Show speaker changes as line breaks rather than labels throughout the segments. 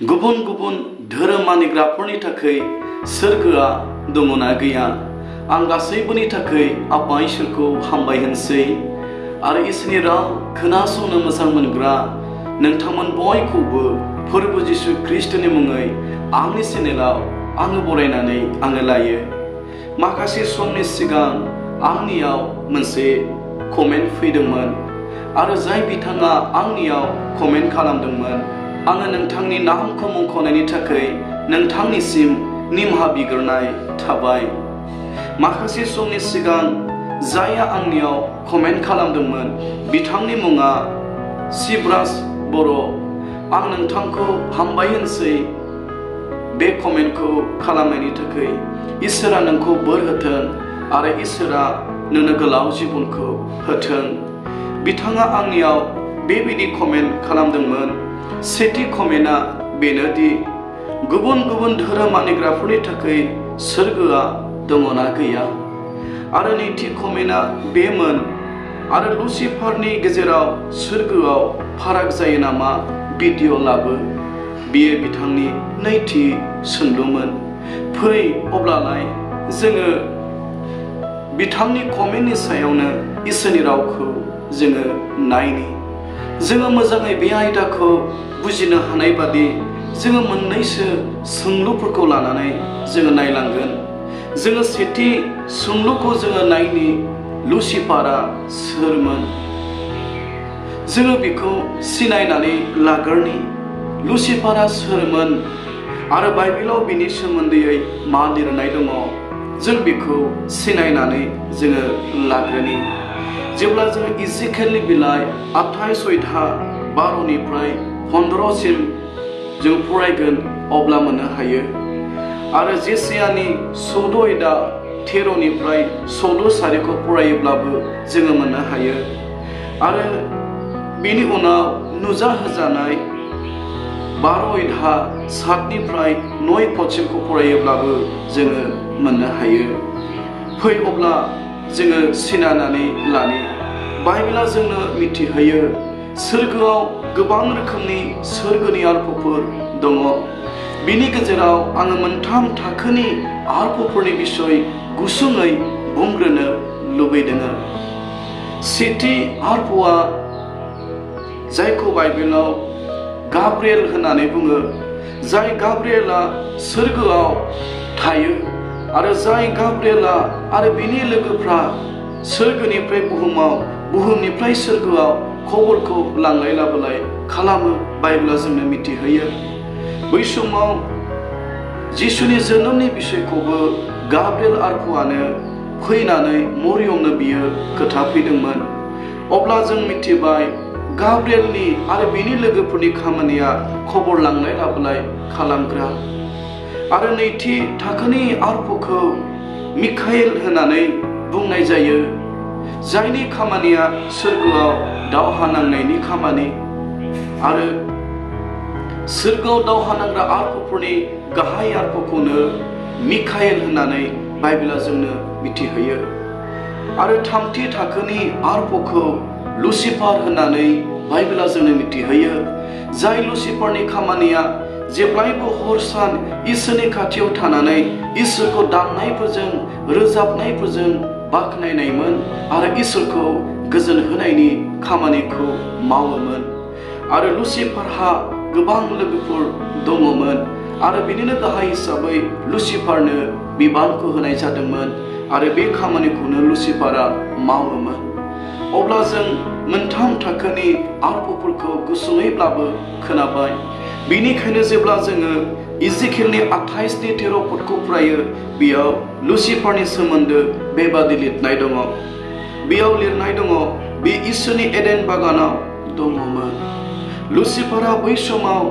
गुबुन गुबुन धोरोम मानिग्राफोरनि थाखाय सोरगोआ दङना गैया आं गासैबोनि थाखाय आफा इसोरखौ हामबाय होनसै आरो इसोरनि राव खोनासंनो मोजां मोनग्रा नोंथांमोन बयखौबो फोरबो जिसु ख्रिस्टनि मुङै आंनि चेनेलाव आङो बरायनानै आङो लायो। माखासे समनि सिगां आंनियाव मोनसे कमेन्ट फैदोंमोन आरो जाय बिथाङा आंनियाव कमेन्ट खालामदोंमोन आङो नोंथांनि नामखौ मुंख'नायनि थाखाय नोंथांनिसिम निमाहा बिग्रोनाय थाबाय। माखासे समनि सिगां जायहा आंनियाव कमेन्ट खालामदोंमोन बिथांनि मुङा बरो। आं नोंथांखौ हामबाय होनसै बे कमेन्टखौ खालामनायनि थाखाय। इसोरा नोंखौ बोर होथों आरो इसोरा नोंनो गोलाव जिबनखौ होथों। बिथाङा आंनियाव बेबायदि कमेन्ट खालामदोंमोन। सेथि कमेन्टआ बेनोदि गुबुन गुबुन धोरोम मानिग्राफोरनि थाखाय सोरगोआ दङना गैया आरो नैथि कमेन्टआ बेमोन आरो लुसिफारनि गेजेराव सोरगोआव फाराग जायो नामा भिडिअ लाबो। बियो बिथांनि नैथि सोंलुमोन। फै अब्लालाय जोङो बिथांनि कमेन्टनि सायावनो इसोरनि रावखौ जोङो नायनि। जोङो मोजाङै बे आयदाखौ बुजिनो हानाय बादि जोङो मोननैसो सोंलुफोरखौ लानानै जोङो नायलांगोन। जोङो सेथि सोंलुखौ जोङो नायनि लुसिफारा सोरमोन। जोङो बेखौ सिनायनानै लाग्रोनि लुसिफारा सोरमोन आरो बाइबेलाव बिनि सोमोन्दै मा लिरनाय दङ जों बेखौ सिनायनानै जोङो लाग्रोनि। जेब्ला जोङो इजिकेलनि बिलाइ 28:12 15 जों फरायगोन अब्ला मोननो हायो आरो जेसियानि 14:13 14 फरायोब्लाबो जोङो मोननो हायो आरो बेनि उनाव नुजाहोजानाय 12:7-9 फरायोब्लाबो जोङो मोननो हायो। फै अब्ला जोङो सिनायनानै लानि। बाइबेला जोंनो मिथिहोयो सोरगोआव गोबां रोखोमनि सोरगोनि आर्फफोर दङ। बिनि गेजेराव आङो मोनथाम थाखोनि आर्फफोरनि बिसय गुसुङै बुंग्रोनो लुबैदों। सेथि आर्फआ जायखौ बाइबेलाव गाब्रिएल होननानै बुङो, जाय गाब्रिएला सोरगोआव थायो आरो जाय गाब्रिएला आरो बिनि लोगोफ्रा सोरगोनिफ्राय बुहुमाव बुहुमनिफ्राय सोरगोआव खबरखौ लांलाय लाबोलाय खालामो बाइबेला जोंनो मिथिहोयो। बै समाव जिसुनि जोनोमनि बिसयखौबो गाब्रिएल आर्फआनो फैनानै मरियमनो बियो खोथाफैदोंमोन। अब्ला जों मिथिबाय गाब्रिएलनि आरो बिनि लोगोफोरनि खामानिया खबर लांलाय लाबोलाय खालामग्रा। आरो नैथि थाखोनि आर्फखौ मिखाएल होननानै बुंनाय जायो, जायनि खामानिया सोरगोआव दावहा नांनायनि खामानि। आरो सोरगोआव दावहा नांग्रा आर्फफोरनि गाहाय आर्फखौनो मिखाएल होननानै बाइबेला जोंनो मिथिहोयो। आरो थामथि थाखोनि आर्फखौ लुसिफार होननानै बाइबेला जोंनो मिथिहोयो, जाय लुसिफारनि खामानिया जेब्लायबो हर सान इसोरनि खाथियाव थानानै इसोरखौ दामनायफोरजों रोजाबनायफोरजों बाख्नायनायमोन आरो इसोरखौ गोजोन होनायनि खामानिखौ मावोमोन। आरो लुसिफारहा गोबां लोगोफोर दङमोन आरो बिनिनो गाहाय हिसाबै लुसिफारनो बिबानखौ होनाय जादोंमोन आरो बे खामानिखौनो लुसिफारा मावोमोन। अब्ला जों मोनथाम थाखोनि आर्फफोरखौ गुसुङैब्लाबो खोनाबाय। बेनिखायनो जेब्ला जोङो इजिकेलनि 28:13 फरायो बेयाव लुसिफारनि सोमोन्दो बेबादि लिरनाय दङ। बेयाव लिरनाय दङ, बे इसोरनि एडेन बागानाव दङमोन। लुसिफारा बै समाव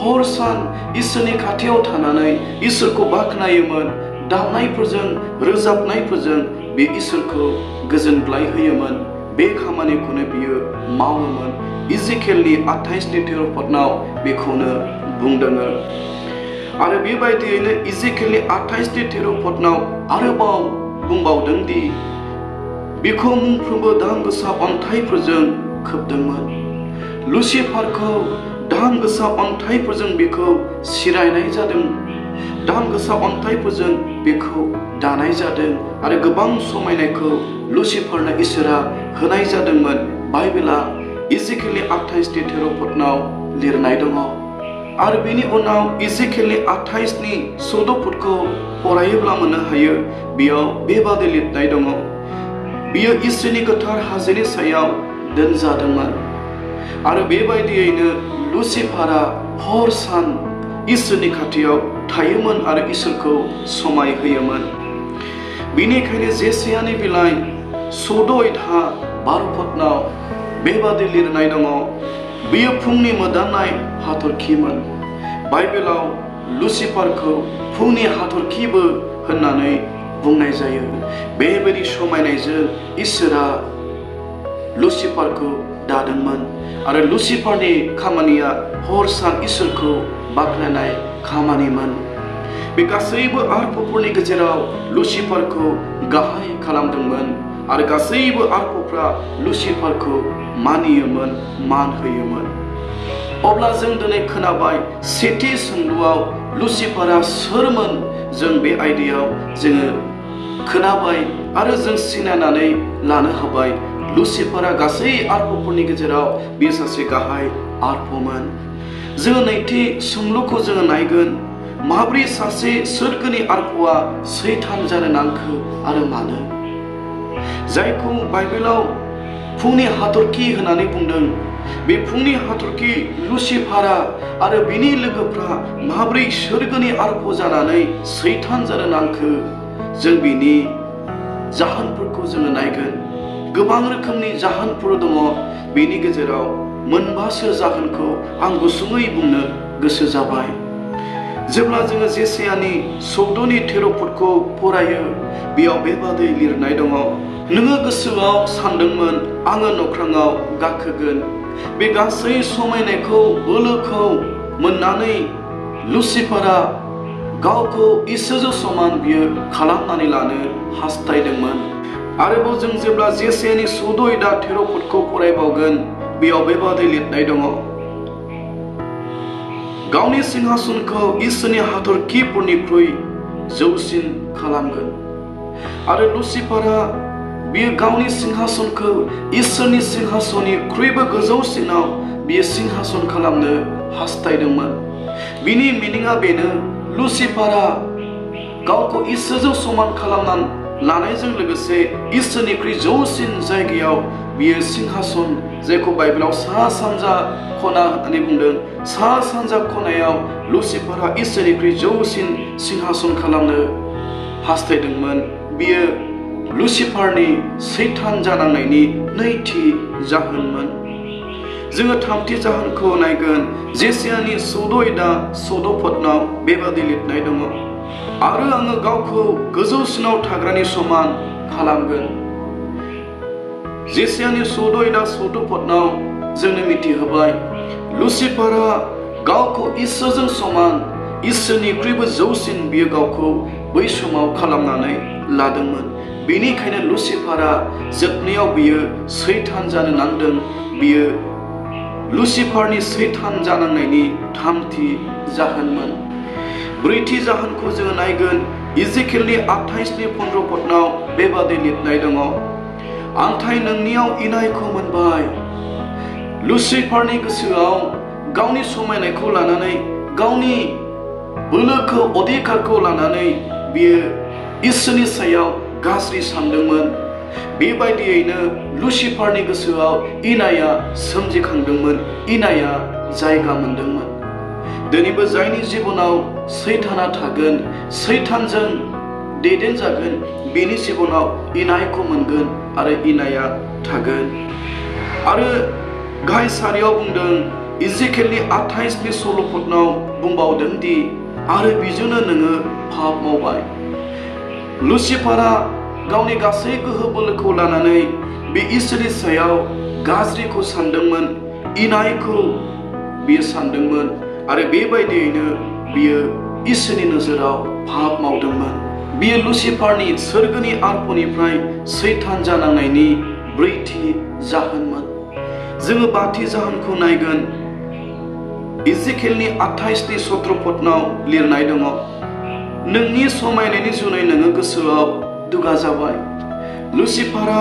हर सान इसोरनि खाथियाव थानानै इसोरखौ बाख्नायोमोन, दामनायफोरजों रोजाबनायफोरजों बे इसोरखौ गोजोनग्लाय होयोमोन। बे खामानिखौनो बियो मावोमोन। इजिकेलनि 28:13 बेखौनो बुंदों। आरो बेबायदियैनो इजिकेलनि 28:13 आरोबाव बुंबावदों दि बिखौ मोनफ्रोमबो दाम गोसा अन्थाइफोरजों खोबदोंमोन। लुसिफारखौ दाम दाम गोसा अन्थाइफोरजों बेखौ सिरायनाय जादों, दाम गोसा अन्थाइफोरजों बेखौ दानाय जादों आरो गोबां समायनायखौ लुसिफारनो इसोरा होनाय जादोंमोन। बाइबेला इजिकेलनि 28:13 लिरनाय दङ। आरो बेनि उनाव इजिकेलनि 28नि 14 फरायोब्ला मोननो हायो, बेयाव बेबादि लिरनाय दङ, बियो इसोरनि गोथार हाजोनि सायाव दोनजादोंमोन आरो बेबायदियैनो लुसिफारा हर सान इसोरनि खाथियाव थायोमोन आरो इसोरखौ समाय होयोमोन। बेनिखायनो जेसायानि बिलाइ 14:12 बेबादि लिरनाय दङ, बियो फुंनि मोदाननाय हाथरखिमोन। बाइबेलाव लुसिफारखौ फुंनि हाथरखिबो होननानै बुंनाय जायो। बेबायदि समायनायजों इसोरा लुसिफारखौ दादोंमोन आरो लुसिफारनि खामानिया हर सान इसोरखौ बाख्नायनाय खामानिमोन। बे गासैबो आर्फफोरनि गेजेराव लुसिफारखौ गाहाय खालामदोंमोन आरो गासैबो आर्फफ्रा लुसिफारखौ मानियोमोन, मान होयोमोन। अब्ला जों दिनै खोनाबाय सेथि सोंलुआव लुसिफारा सोरमोन, जों बे आयदायाव जोङो खोनाबाय आरो जों सिनायनानै लानो हाबाय। लुसिफारा गासै आर्फफोरनि गेजेराव बियो सासे गाहाय आर्फमोन। जोङो नैथि सोंलुखौ जोङो नायगोन, माब्रै सासे सोरगोनि आर्फआ सैतान जानो नांखो आरो मानो? जायखौ बाइबेलाव फुंनि हाथरखि होननानै बुंदों, बे फुंनि हाथरखि लुसिफारा आरो बिनि लोगोफ्रा माब्रै सोरगोनि आर्फ जानानै सैतान जानो नांखो, जों बिनि जाहोनफोरखौ जोङो नायगोन। गोबां रोखोमनि जाहोनफोर दङ, बेनि गेजेराव मोनबासो जाहोनखौ आं गुसुङै बुंनो गोसो जाबाय। जेब्ला जोङो जेसायानि 14:13 फरायो, बेयाव बेबादि लिरनाय दङ, नोङो गोसोआव सानदोंमोन आङो नख्राङाव गाखोगोन। बे गासै समायनायखौ बोलोखौ मोननानै लुसिफारा गावखौ इसोरजों समान बियो खालामनानै लानो हास्थायदोंमोन। आरोबाव जों जेब्ला जेसायानि 14:13 फरायबावगोन, बेयाव बेबादि लिरनाय दङ, गावनि सिंहासनखौ इसोरनि हाथरखिफोरनिख्रुइ जौसिन खालामगोन। आरो लुसिफारा बियो गावनि सिंहासनखौ इसोरनि सिंहासननिख्रुइबो गोजौसिनाव बियो सिंहासन खालामनो हास्थायदोंमोन। बिनि मिनिङा बेनो, लुसिफारा गावखौ इसोरजों समान खालामनानै लानायजों लोगोसे इसोरनिख्रुइ जौसिन जायगायाव बियो सिंहासन, जायखौ बाइबेलाव सा सानजा खना होननानै बुंदों, सा सानजा खनायाव लुसिफारा इसोरनिख्रुइ जौसिन सिंहासन खालामनो हास्थायदोंमोन। बियो लुसिफारनि सैतान जानांनायनि नैथि जाहोनमोन। जोङो थामथि जाहोनखौ नायगोन। जेसायानि 14:14 बेबादि लिरनाय दङ, आरो आङो गावखौ गोजौसिनाव थाग्रानि समान खालामगोन। जेसायानि 14:14 जोंनो मिथिहोबाय, लुसिफारा गावखौ इसोरजों समान, इसोरनिख्रुइबो जौसिन बियो गावखौ बै समाव खालामनानै लादोंमोन। बेनिखायनो लुसिफारा जोबनायाव बियो सैतान जानो नांदों। बियो लुसिफारनि सैतान जानांनायनि थामथि जाहोनमोन। ब्रैथि जाहोनखौ जोङो नायगोन। इजिकेलनि 28:15 बेबादि लिरनाय दङ, आंथाय नोंनियाव इनायखौ मोनबाय। लुसिफारनि गोसोआव गावनि समायनायखौ लानानै, गावनि बोलोखौ अधिकारखौ लानानै बियो इसोरनि सायाव गाज्रि सानदोंमोन। बेबायदियैनो लुसिफारनि गोसोआव इनाया सोमजिखांदोंमोन, इनाया जायगा मोनदोंमोन। दिनैबो जायनि जिबनाव सैताना थागोन, सैतानजों दैदेनजागोन, बेनि जिबनाव इनायखौ मोनगोन आरो इनाया थागोन। आरो गाहाय सारियाव बुंदों, इजिकेलनि 28:16 बुंबावदों दि आरो बिजोंनो नोङो पाप मावबाय। लुसिफारा गावनि गासै गोहो बोलोखौ लानानै बे इसोरनि सायाव गाज्रिखौ सानदोंमोन, इनायखौ बियो सानदोंमोन आरो बेबायदियैनो बियो इसोरनि नोजोराव पाप मावदोंमोन। बियो लुसिफारनि सोरगोनि आर्फनिफ्राय सैतान जानांनायनि ब्रैथि जाहोनमोन। जोङो बाथि जाहोनखौ नायगोन। इजिकेलनि 28नि 17 पदनाव लिरनाय दङ नोंनि समायनायनि जुनै नोङो गोसोआव दुगा जाबाय लुसिफारा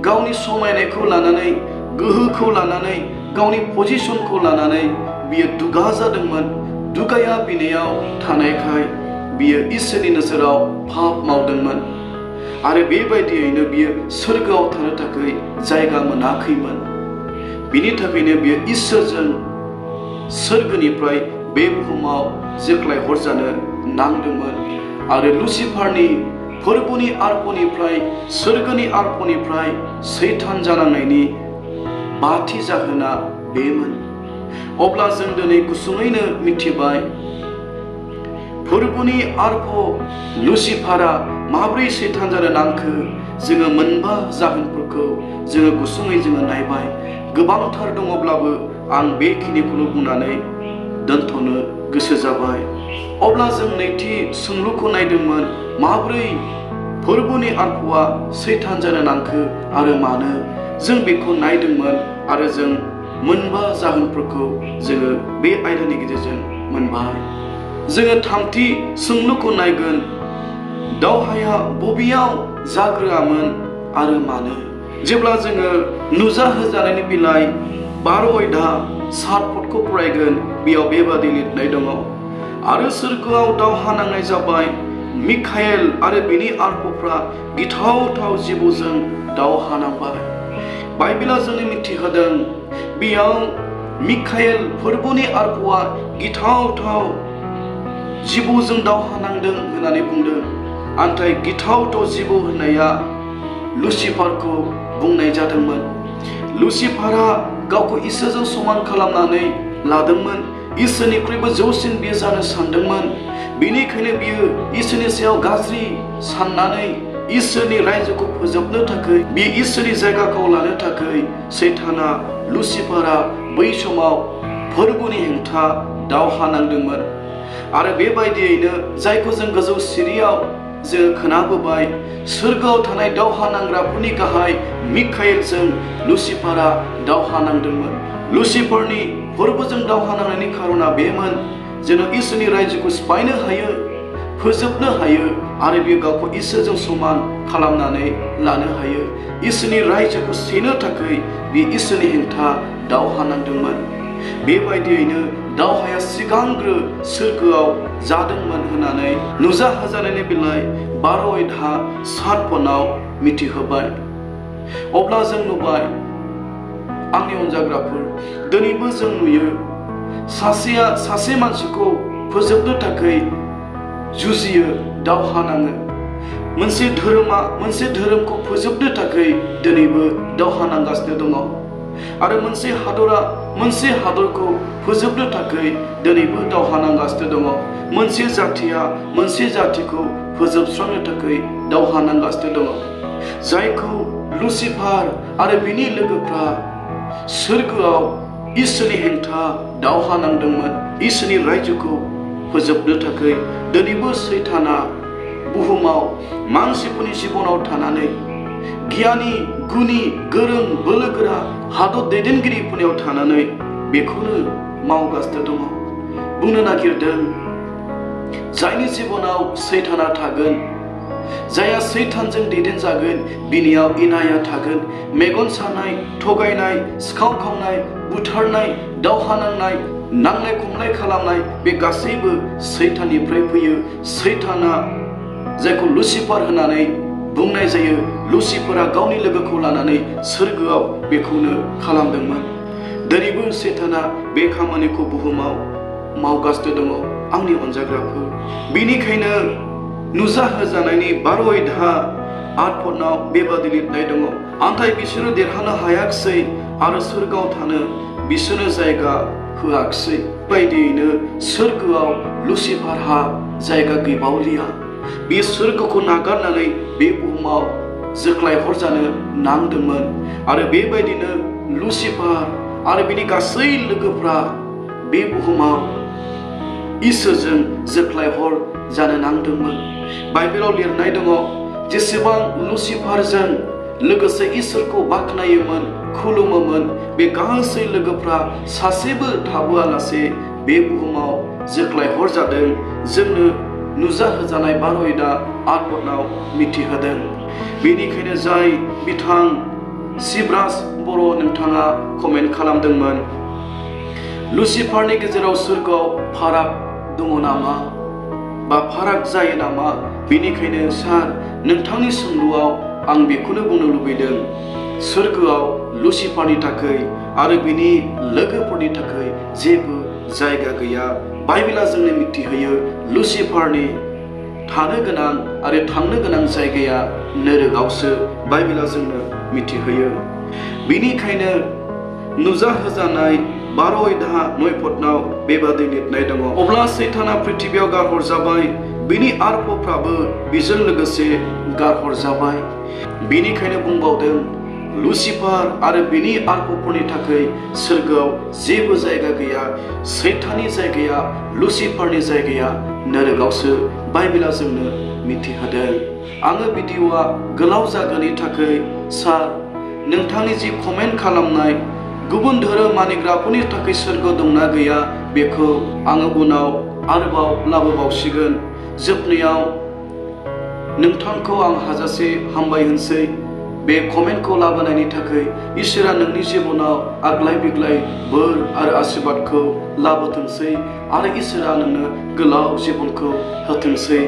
गावनि समायनायखौ लानानै गोहोखौ लानानै गावनि पजिशनखौ लानानै बियो दुगा जादोंमोन दुगाया बिनियाव थानायखाय बियो इसोरनि नोजोराव पाप मावदोंमोन आरो बेबायदियैनो बियो सोरगोआव थानो थाखाय जायगा मोनाखैमोन बिनि थाखायनो बियो इसोरजों सोरगोनिफ्राय बे बुहुमाव जोख्लाय हरजानो नांदोंमोन आरो लुसिफारनि फोरबोनि आर्पनिफ्राय सोरगोनि आर्पनिफ्राय सैतान जानांनायनि बाथि जाहोना बेमोन अब्ला जों दिनै गुसुङैनो मिथिबाय फोरबोनि आर्प लुसिफारा माब्रै सैतान जानो नांखो जोङो मोनबा जाहोनफोरखौ जोङो गुसुङै जोङो नायबाय गोबांथार दङब्लाबो आं बेखिनिखौल' बुंनानै दोनथ'नो गोसो जाबाय अब्ला जों नैथि सोंलुखौ नायदोंमोन माब्रै फोरबोनि आर्पआ सैतान जानो नांखो आरो मानो जों बेखौ नायदोंमोन आरो जों मोनबा जाहोनफोरखौ जोङो बे आयदानि गेजेरजों मोनबाय जोङो थामथि सोंलुखौ नायगोन दावहाया बबेयाव जाग्रोआमोन आरो मानो जेब्ला जोङो नुजाहोजानायनि बिलाइ 12 अध्याय 7 पदखौ फरायगोन बेयाव बेबादि लिरनाय दङ आरो सोरगोआव दावहा नांनाय जाबाय मिखाएल आरो बिनि आर्पफ्रा गिथावथाव जिबौजों दावहा नांबाय बाइबेला जोंनो मिथिहोदों बेयाव मिखाएल फोरबोनि आर्पआ गिथावथाव जिबौजों दावहा नांदों होननानै बुंदों नाथाय गिथावथाव जिबौ होननाया लुसिफारखौ बुंनाय जादोंमोन लुसिफारा गावखौ इसोरजों समान खालामनानै लादोंमोन इसोरनिख्रुइबो जौसिन बियो जानो सानदोंमोन बेनिखायनो बियो इसोरनि सायाव गाज्रि साननानै इसोरनि रायजोखौ फोजोबनो थाखाय बे इसोरनि जायगाखौ लानो थाखाय सैताना लुसिफारा बै समाव फोरबोनि हेंथा दावहा नांदोंमोन आरो बेबायदियैनो जायखौ जों गोजौ सिरियाव जों खोनाबोबाय सोरगोआव थानाय दावहा नांग्राफोरनि गाहाय मिखाएलजों लुसिफारा दावहा नांदोंमोन लुसिफारनि फोरबोजों दावहा नांनायनि खारना बेमोन जेन' इसोरनि रायजोखौ सिफायनो हायो फोजोबनो हायो आरो बियो गावखौ इसोरजों समान खालामनानै लानो हायो इसोरनि रायजोखौ सेनो थाखाय बे इसोरनि हेंथा दावहा नांदोंमोन बेबायदियैनो दावहाया सिगांग्रो सोरगोआव जादोंमोन होननानै नुजाहोजानायनि बिलाइ 12 अध्याय 7 पदआव मिथिहोबाय अब्ला जों नुबाय आंनि अनजाग्राफोर दिनैबो जों नुयो सासे मानसिखौ फोजोबनो थाखाय जुजियो दावहा नाङो मोनसे धोरोमखौ फोजोबनो थाखाय दिनैबो दावहा नांगासिनो दङ आरो मोनसे हादरा मोनसे हादरखौ फोजोबनो थाखाय दिनैबो दावहा नांगासिनो दङ मोनसे जाथिया मोनसे जातिखौ फोजोबस्रांनो थाखाय दावहा नांगासिनो दङ जायखौ लुसिफार आरो बिनि लोगोफ्रा सोरगोआव इसोरनि हेंथा दावहा नांदोंमोन इसोरनि रायजोखौ फोजोबनो थाखाय दिनैबो सैताना बुहुमाव मानसिफोरनि जिबनाव थानानै गियानि गुनि गोरों बोलोगोरा हादर दैदेनगिरिफोरनियाव थानानै बेखौनो मावगासिनो दङ बुंनो नागिरदों जायनि जिबनाव सैताना थागोन जायहा सैतानजों दैदेनजागोन बिनियाव इनाया थागोन मेगन सानाय थगायनाय सिखाव खावनाय बुथारनाय दावहा नांनाय नांलाय खमलाय खालामनाय बे गासैबो सैताननिफ्राय फैयो सैताना जायखौ लुसिफार होननानै बुंनाय जायो लुसिफारा गावनि लोगोखौ लानानै सोरगोआव बेखौनो खालामदोंमोन दिनैबो सैताना बे खामानिखौ बुहुमाव मावगासिनो दङ आंनि अनजाग्राफोर बेनिखायनो नुजाहोजानायनि 12 अध्याय 8 पदआव बेबादि लिरनाय दङ नाथाय बिसोरो देरहानो हायाखिसै आरो सोरगोआव थानो बिसोरनो जायगा होआखिसै बायदियैनो सोरगोआव लुसिफारहा जायगा गैबावलिया बे सोरगोखौ नागारनानै बे बुहुमाव जोख्लाय हरजानो नांदोंमोन आरो बेबायदिनो लुसिफार आरो बिनि गासै लोगोफ्रा बे बुहुमाव इसोरजों जोख्लाय हर जानो नांदोंमोन बाइबेलाव लिरनाय दङ जेसेबां लुसिफारजों लोगोसे इसोरखौ बाख्नायोमोन खुलुमोमोन बे गासै लोगोफ्रा सासेबो थाबोआलासे बे बुहुमाव जोख्लायहर जादों जोंनो नुजाहोजानाय बार'यदा आर्टवर्कआव मिथिहोदों। बेनिखायनो जाय बिथां सिब्रास बर' नोंथाङा कमेन्ट खालामदोंमोन लुसिफारनि गेजेराव सोरगोआव फाराग दङ नामा बा फाराग जायो नामा? बेनिखायनो सार नोंथांनि सोंलुआव आं बेखौनो बुंनो लुबैदों सोरगोआव लुसिफारनि थाखाय आरो बिनि लोगोफोरनि थाखाय जेबो जायगा गैया। बाइबेला जोंनो मिथिहोयो लुसिफारनि थानो गोनां आरो थांनो गोनां जायगाया नोरोगावसो बाइबेला जोंनो मिथिहोयो। बेनिखायनो नुजाहोजानाय बार'यदा नयपथनाव बेबादि लिरनाय दङ। अब्ला सैताना पृथिबियाव गारहरजाबाय बिनि आर्फफ्राबो बिजों लोगोसे गारहरजाबाय। बेनिखायनो बुंबावदों लुसिफार आरो बिनि आर्फफोरनि थाखाय सोरगोआव जेबो जायगा गैया। सैताननि जायगाया लुसिफारनि जायगाया नोरोगावसो बाइबेला जोंनो मिथिहोदों। आङो भिडिअआ गोलाव जागोननि थाखाय सार नोंथांनि जि कमेन्ट खालामनाय गुबुन धोरोम मानिग्राफोरनि थाखाय सोरगो दंना गैया बेखौ आङो उनाव आरोबाव लाबोबावसिगोन। जोबनायाव नोंथांखौ आं हाजासे हामबाय होनसै बे कमेन्टखौ लाबोनायनि थाखाय। इसोरा नोंनि जिबनाव आग्लाय बिग्लाय बोर आरो आशीर्बादखौ लाबोथोंसै आरो इसोरा नोंनो गोलाव जिबनखौ होथोंसै।